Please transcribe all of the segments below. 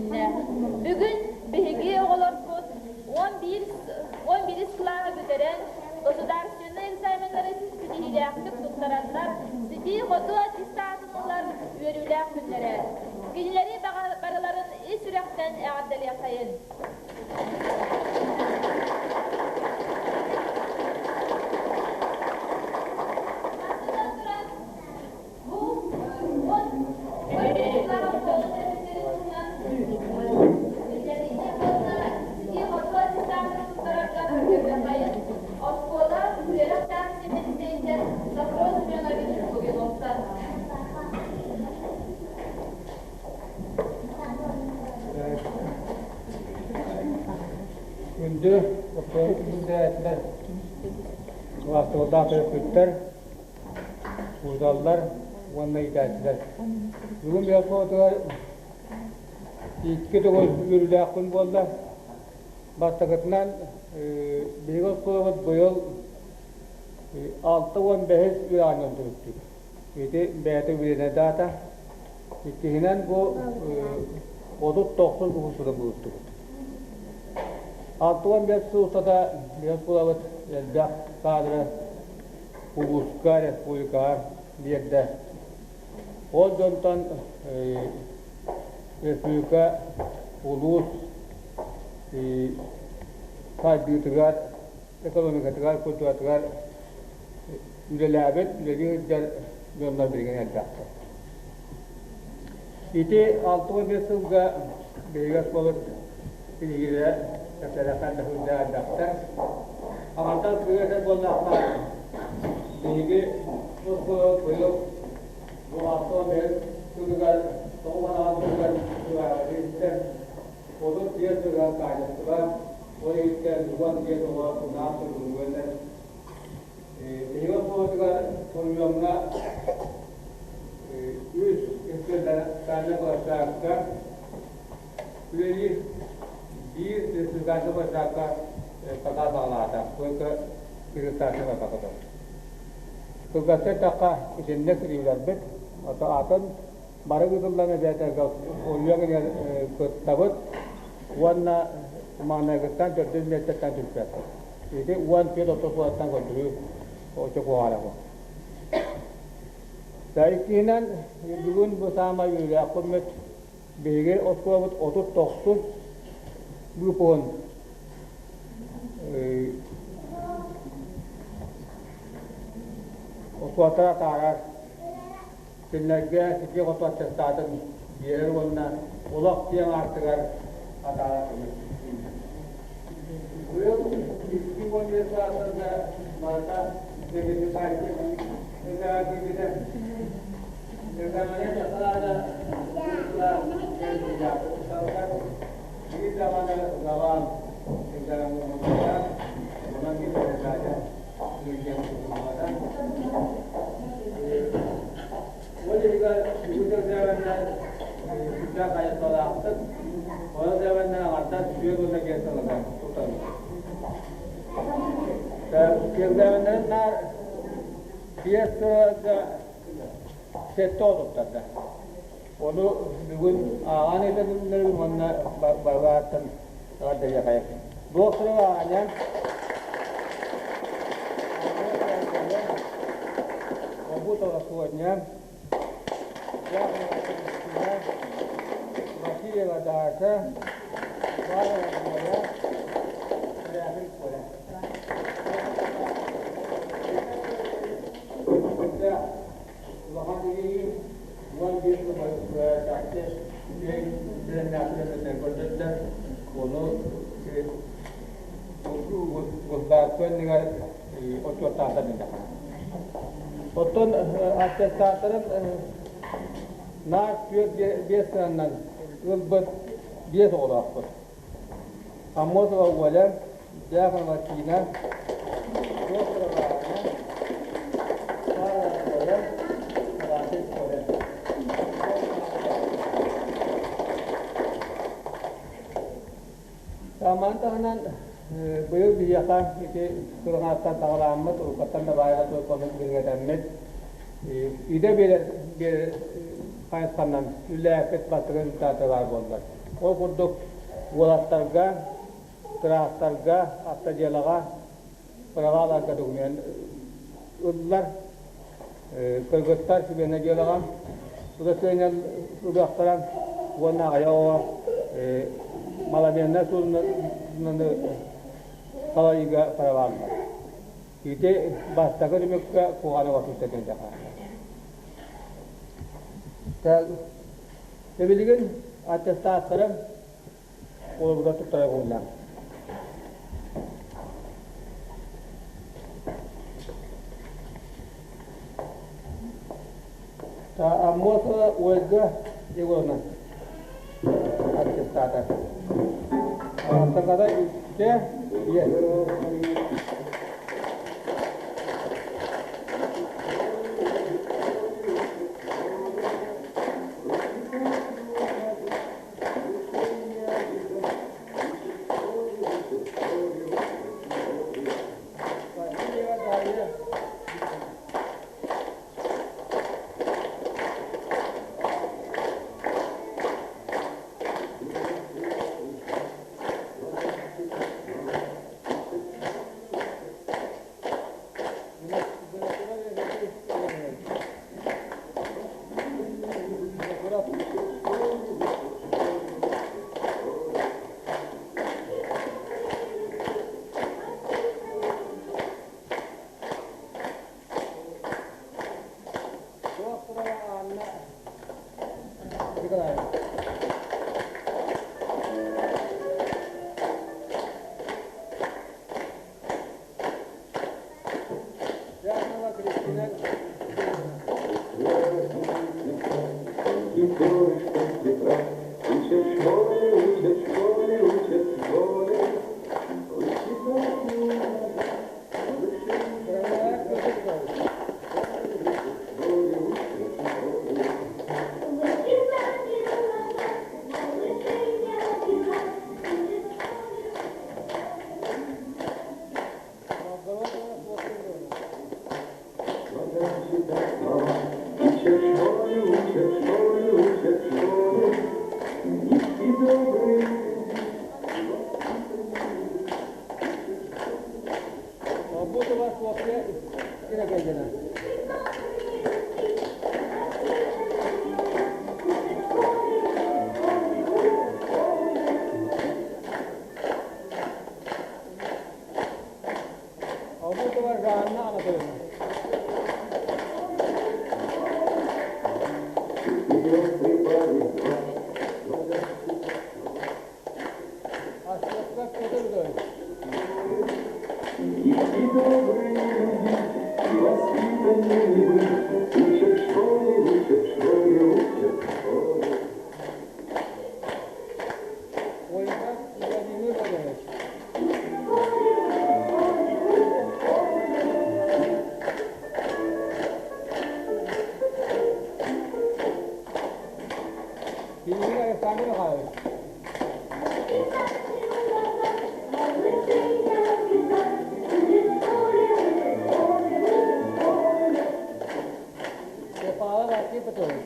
иһилиннэ. Бүгүн биһиги оҕолорбут 11 кылааһы бүтэрэн, государственнай экзаменнары ситиһиилээхтик туттараннар, ситии-хотуу аттестатын ылар үөрүүлээх күннэрэ. Кинилэри барыларын ис сүрэхтэн эҕэрдэлиэххэйин! Бастатан туран, бу Оскуола үөрэх сэбиэдиссэйиттэн Софрон Семенович Лугиновтан. Күндү оскуола кылаастабылдаах төрөппүттэр, Учууталлар уонна иитээччилэр. Бүгүн Белковатыгар икки төгүл үөрүүлээх күн буолла. Бастакытынан, биһиги оскуолабыт быйыл 65 үөрэҕинэн төрүттүк. Ити бэйэтэ үөрэнэ даата. Иккиһинэн бу 39 уһусудан булуттубут. 65 сыл устата биһиги оскуолабыт элбэх кадры улууска, республикаҕа биэрдэ. Ол дьонтон республика, улуус сайдыытыгар, экономикатыгар, культуратыгар үлэлээбит, үлэлии сылдьар дьоннор билигин элбэхтэр. Ити 65 сылга биһиги оскуолабыт кинигэлэрэ кэпсэлэхтэн да сылдьар элбэхтэр. Аҕантан кыыс буоллахха, биһиги оскуолабыт быйыл бу 65 сылыгар, 98 сылыгар сылыгар 35 сылыгар качество, ол иһиттэн 15 оҕо унаах тургунугар Биһиги оскуолабытыгар суруйуоҥҥа үс экспериментальнай площадка үлэлиир, биир экспериментальнай площадка пока саҕалаата, только презентация барбакка Кылгастык эттэххэ, итинник ситиһиилэрбит, атын бары ыытыллан эбээтэргэ уйуоҥ кыттабыт уонна маҥнайгыттан төрдүс миэстэттэн түспэппит. Ити 14 сылтан көрдөрүү очокуоҕара бу. Иккиһинэн, бүгүн бу саамай үөрүүлээх күммүт. Биһиги оскуолабыт 39 выпуһун оскуолаттан атаарар кинилэргэ ситии-хоту аттестатын биэрэр уонна олох киэҥ аартыгар атаарар көмө. Быйыл 2011 саастарга барыта сертификация киирбитэ. Экзамены тахсаада биир даҕаны завал экзамен оҥорбута, онон биир передача Ол иһигэр үгүс экзаменнар сүрдээх хайысхалаахтык, ол экзаменнар аҥардас түөрт уонна биэс сылыгар туттарыллар. Экзаменнарын наар биэс сылга сэттэ оҕо туттарда. Ону бүгүн ааҕан этэллэрин уонна барылааттан эҕэрдэлиэхэйэ. Туох сылы ааҕан Обутова Соня, Яковлева Кристина, Васильева Даша, Иванова Зоя, Корякин Коля. Улахан илии 11 чахчы үчүгэй бэлэмнээхтэр көрдөрдө. Ону государство иннигэр отчуоттаахтар диэтэххэ. Оттон аттестаттарын наар түөрт биэс сыаннан ылбыт биэс оҕолоохпут. Аммосова Оля, Дьяконова Тина, Докторова Аня, Павлова Коля, Тарасов Коля. Саман таһынан быйыл биһиэхэ ити сылаҥааттан саҕалааммыт, уруккаттан да баайга туойкоммут билиҥэтэммит, идэ биэрэр хайысханан үлэлээппит бастакы результата баар буоллар. Ол курдук уолаттарга, тыраахтарга, автодьыалаҕа праваларга документ ыллар. Кыргыттар сибиэнэ дьыалаҕа удостоверение ылыахтара уонна аҕыйах оҕо маломеннай суолунан салайыыга праваланар. Ити бастакы түмүккэ куһаҕаны оҥорбуттар диэн Билигин аттестаттары уолугар туттара уһунна. Аммосова Ольга Егоровна аттестата. Сахада үстэ ийэ. Васильева Дарья. Анна Николаевна. Учат в школе, учат в школе, учат в школе. Учат в школе, учат в школе, учат в школе. Нести добрые Буду вас хлопцы Ира Гайдина. Обутова Жанна Анатольевна. Аслыкка Петр Петрович. Нести добрые люди и воспитанные вы. Учат в школе, учат в школе, учат в школе. Ольга Владимир Владимирович. Кирилл Александр Михайлович. Степанов Архип Петрович.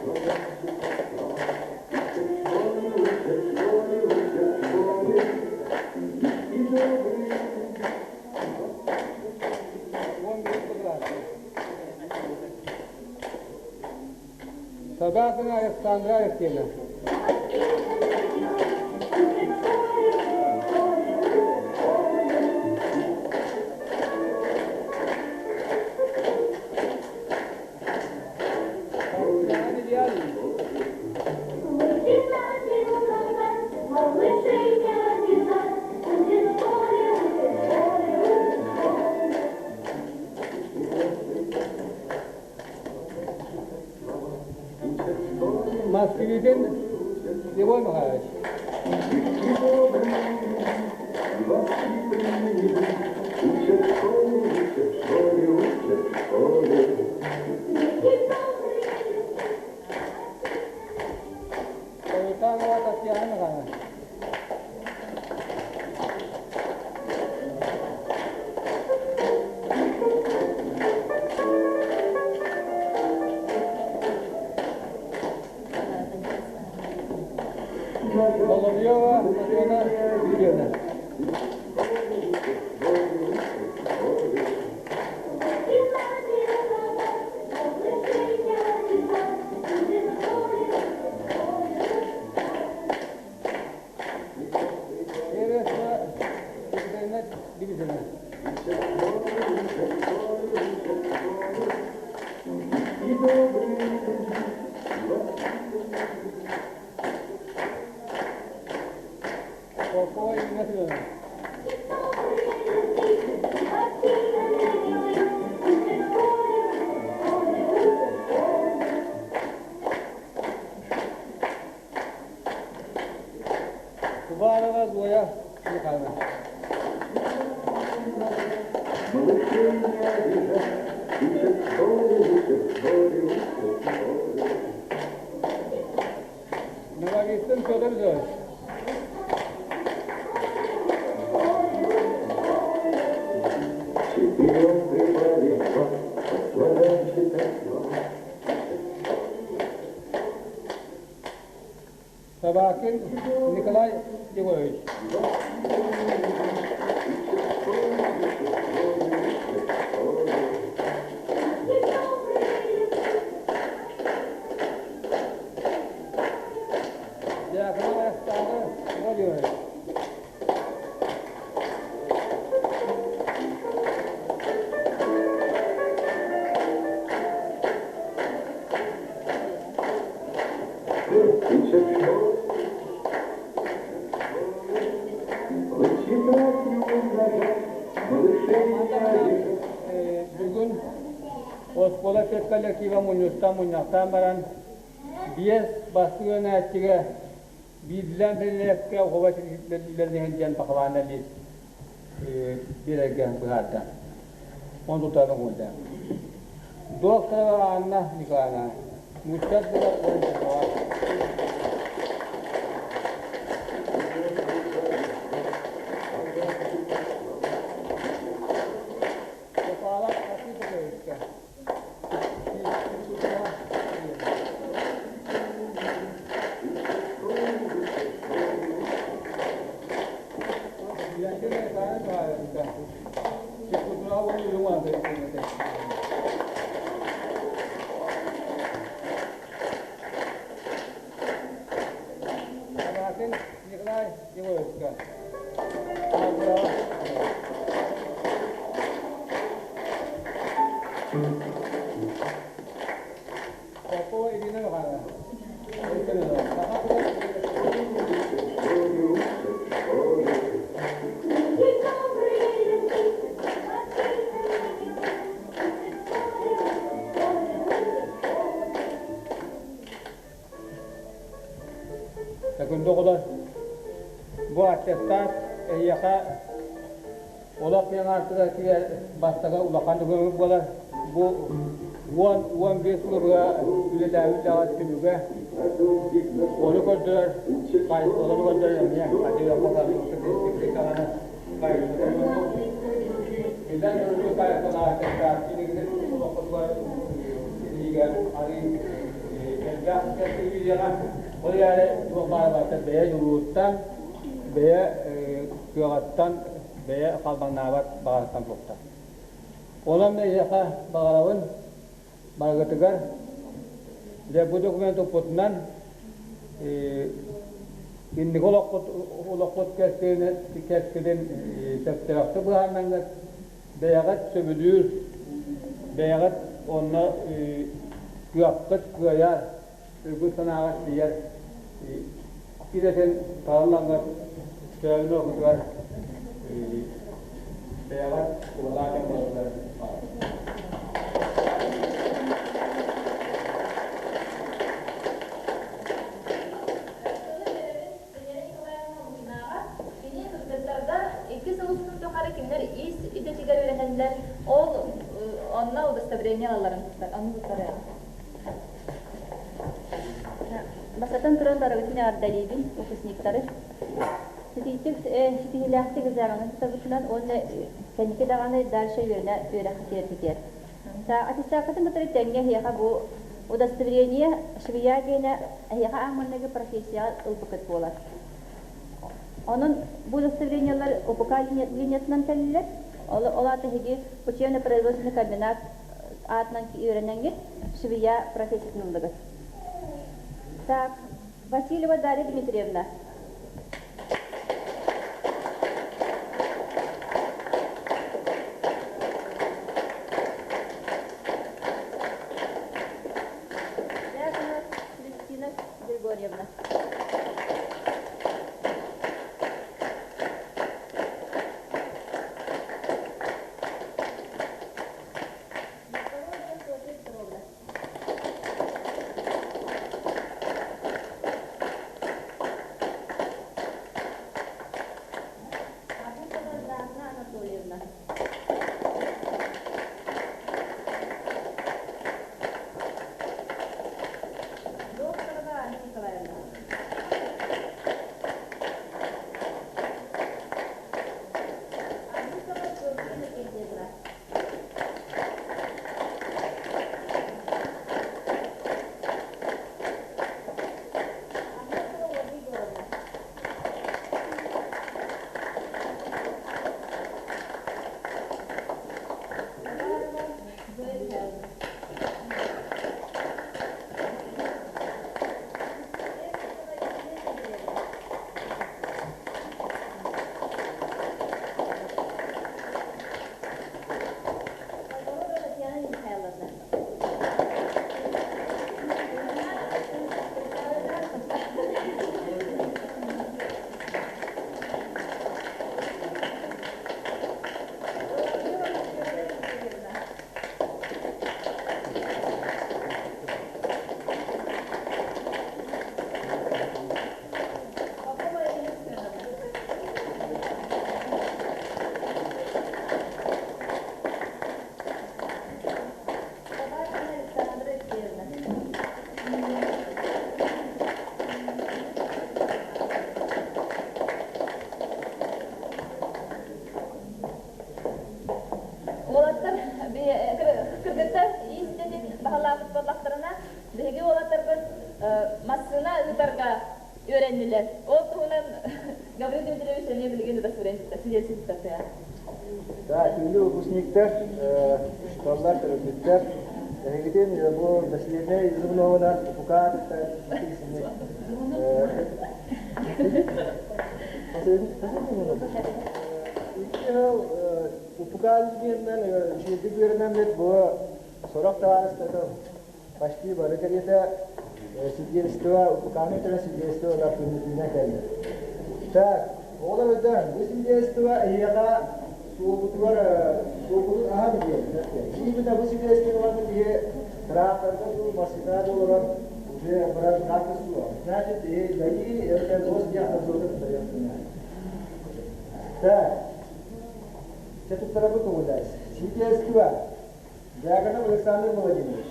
Учат в школе, учат в школе, нести добрые 11 кылаас. Собакина Александра Алексеевна. Татьяна Ильич. Москвитин Егор Михайлович. Нести добрые люди и воспитанные вы. Учат в школе, учат в школе, учат в школе. Султанова Татьяна Михайловна. Соловьева Матрена Юрьевна. Евесова Екатерина Дмитриевна. Попова Ирина Семеновна. Кубарова Зоя Михайловна. Малышей не обижать, учат в школе, учат в школе, учат в школе. Наговицын Федор Федорович. Четырем прибавить два, по слогам читать слова. Собакин Николай Егорович. Дьяконов Александр Владимирович. Учат в школе, вычитать и умножать, малышей не обижать. Бүгүн оскуола педколлектива мунньустан мунньахтаан баран биэс бастыҥ үөрэнээччигэ биирдиилээн бэлиэккэ оҕо үлэлэһин диэн пахалаана лист биэрэргэ быһаарда. Он тутарын уурда. Докторова Анна Николаевна, нуучча тыла уонна Степанов Василий Петровичка. Николай Егоровичка. Попова Ирина Михайловна. Күндү оҕолор, бу аттестат эһиэхэ олох киэҥ аартыгар киирэр бастакы улахан көмө буолар. Бу 10-15 сылга үлэлээбит үлэҕэ түмүгэ ону көрдөрөр, олору көрдөрөр эмиэ Ол эрээри туох баар барыта бэйэ дьулууруттан, бэйэ кыаҕыттан, бэйэ халбаҥнаабат баҕатыттан туохтар. Онон эйиэхэ баҕарабын барыгытыгар дьэ бу документ туппутунан инники олоххут олоххут кэскилин сөптөөхтүк быһаарынаҥҥыт бэйэҕит сөбүлүүр бэйэҕит онно кыаххыт кыайар өйгүт санааҕыт тиийэр идэтин талыллаҥҥыт төрөөбүт норуоккутугар бэйэҕит туһалаах дьон буоларгытыгар Венера Николаевна Лукинаҕа кини кыргыттарга икки сыл устун тухары кинилэр ис идэтигэр үөрэтэллэр, ол онно удостоверение ылалларын ону туттарыаҕа. Бастатан туран барыбытын эҕэрдэлиибин, выпускниктары. Ситиитик, ситиһиилээхтик экзамены тутабытынан уонна кэнники даҕаны дальше үөрэнэ үөрэххэ киирэргитигэр. Аттестаккытын кытары тэҥҥэ эһиэхэ бу Удостоверение швея диэнэ эһиэхэ аан маҥнайгы профессияҕа ылбыккыт буолар. Онон бу удостоверениелар УПК линиятынан кэллилэр. Ол аата эһиги учебно-производственный комбинат аатынан үөрэнэҥҥит швея профессиятын ыллыгыт. Так, Васильева Дарья Дмитриевна. Дяконова Кристина Григорьевна. Михайлова Софья Петровна. Абутова Жанна Анатольевна. Докторова Анна Николаевна. Абутова Софья Иннокентьевна. Ахметова Ольга Егоровна. Захарова Зоя Михайловна. Персикова Елена Андреевна. Прокуророва Татьяна Михайловна. Соловьева Надежда Юрьевна. Попова Ирина Семеновна. Табакина Александра Алексеевна. Уолаттар кыргыттар иис идэтин баһылаабыт буоллахтарына, биһиги уолаттарбыт массыына ыытарга үөрэннилэр. Ол туһунан Гаврил Дмитриевич эмиэ билигин удостоверение Да, күндү выпускниктар, учууталлар, төрөппүттэр, эһигитин бу население Изумновынан УПК Икки сыл УПК диэннэн үчүгэйдик үөрэнэммит бу сорох табаарыстарым почти бары кэриэтэ свидетельство, УПК-ны бүтэрэн свидетельство ылар күннүтүүнэ кэллэ. Так, оҕолор өйдөөн, бу свидетельство эһиэхэ суолбутугар суолбутун аһа билиэ. Киһибит бу свидетельство ылан киһи тракторга дуу, массыына дуу олорон уже барар трактор суох. Значит, ДАИ это госдиахнадзорга туттарыахтына. Так, чэ туттарабыт көҥүллээс. Свидетельство Дьяконов Александр Владимирович.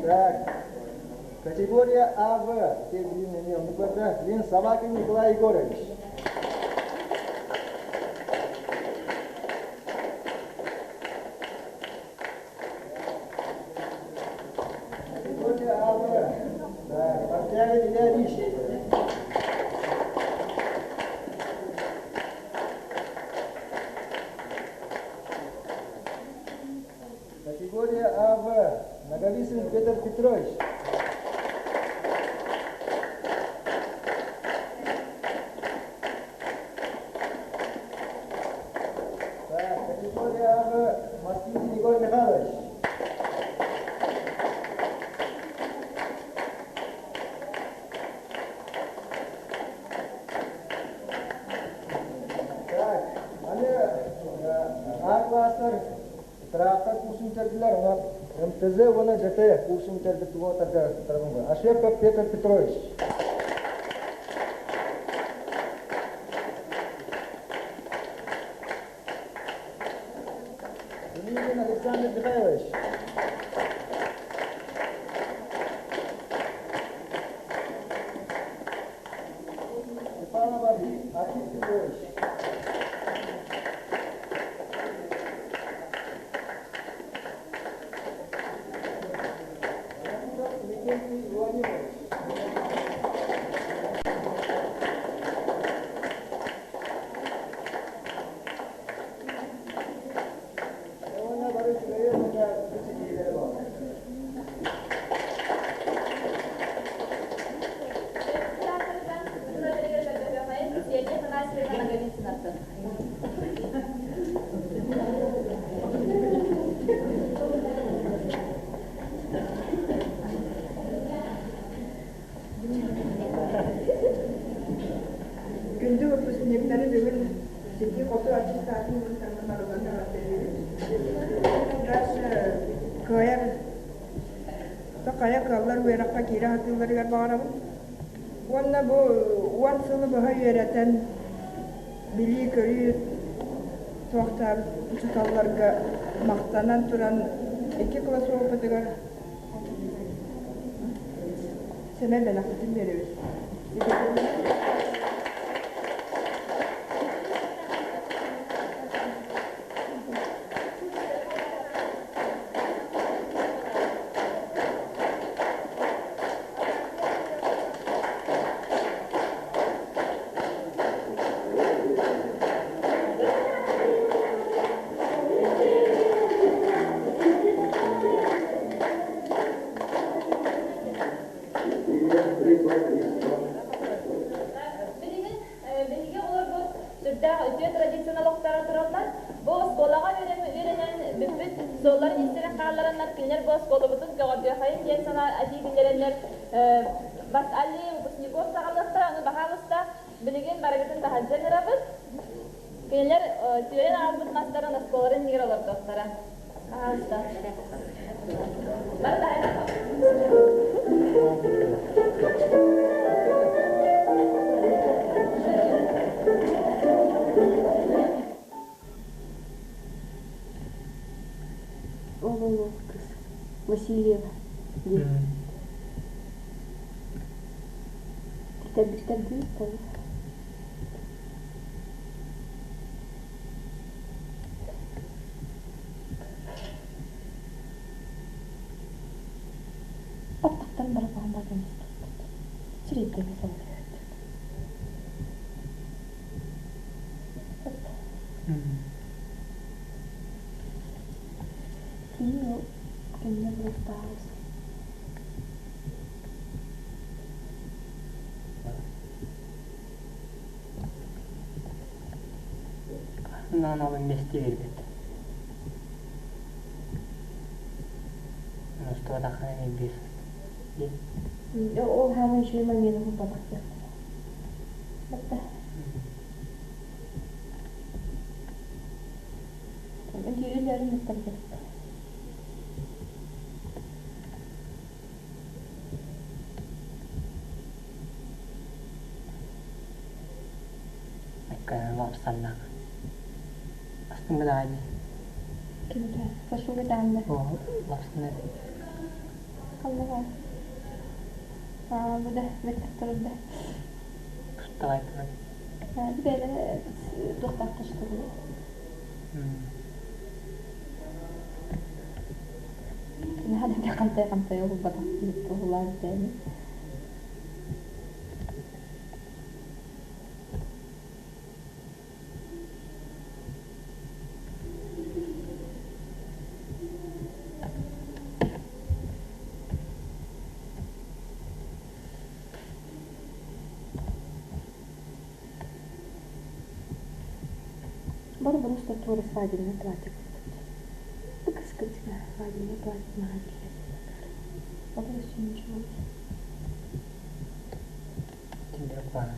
Так, категория АВ, Блин, Собакин Николай Егорович. Категория АВ. Так, Портягин Илья Ильич. Категория АВ. Наговицын Петр Петрович. Так, категория АВ. Москвитин Егор Михайлович. Так, аны А класстар трактор курсун бүтэрдилэр, онон МТЗ уонна ЖТ курсун бүтэрбит уолаттарга туттарабын. Ашепов Петр Петрович. Кулигин Александр Михайлович. Степанов Архип Петрович. Леонидов Викентий Владимирович. Уонна бары үчүгэйи уонна ситиһиилэри баҕарабын. Ксения Афанасьевна Наговицынаттан. Күндү выпускниктары бүгүн ситии-хотуу аттестатын ылбыттарынан барыларын эҕэрдэлиибит. Дальше кыайар хайа кыаллар үөрэххэ киирэ сатыылларыгар баҕарабын. Уонна бу 10 сылы быһа үөрэтэн билии-көрүү туохтаабыт учууталларга махтанан туран икки кылаас уолбутугар сэмэй бэлэхпитин биэрэбит. Билигин биһиги олорбут сүрдээх үтүө традицияны олохторо тураллар. Бу оскуолаҕа үөрэнэн бүппүт суолларын истэрин хааллараннар кинилэр бу оскуолабытын көҕөрдүөххэйин диэн санаа этии киллэрэннэр бас аллея выпускников саҕалыахтара. Ону баһаалыста билигин барыгытын таһырдьа ыҥырабыт. Кинилэр түөрэн аҕалбыт мастарын оскуолаларын иннигэр олордуохтара. Баһаалыста. Бары таһырдьа. Ол кыз Васильева диэн. Бүтэрбиттэр дии Баттахтарын барабаҕын бардан уступпут. Сирэйдэрин салгыһыт. Кини ол кэннэ буруктаабыс. Наналын мести биэрбит. Устубатаххына биир. Ол хааман үчүгэй момент булбатах Батта. Тиэрилэрин мустарбыт. Лапсаннаах. Астын быдаҕай Кимтэ? Сашуга таанна. Оо, лапсанна. Аллаға. Аа, бу да беттахтарында. Туттаҕай туран. Бэйэлэрэ туохтаахтар что ли? Наһаа хантай-хантай уһулбатах уһулаан тээни. Бары просто туора свадебное платье купить. Бу кыскытыга свадебное платье наһаа киһи. Ол өссө ничего. Тиндер куана.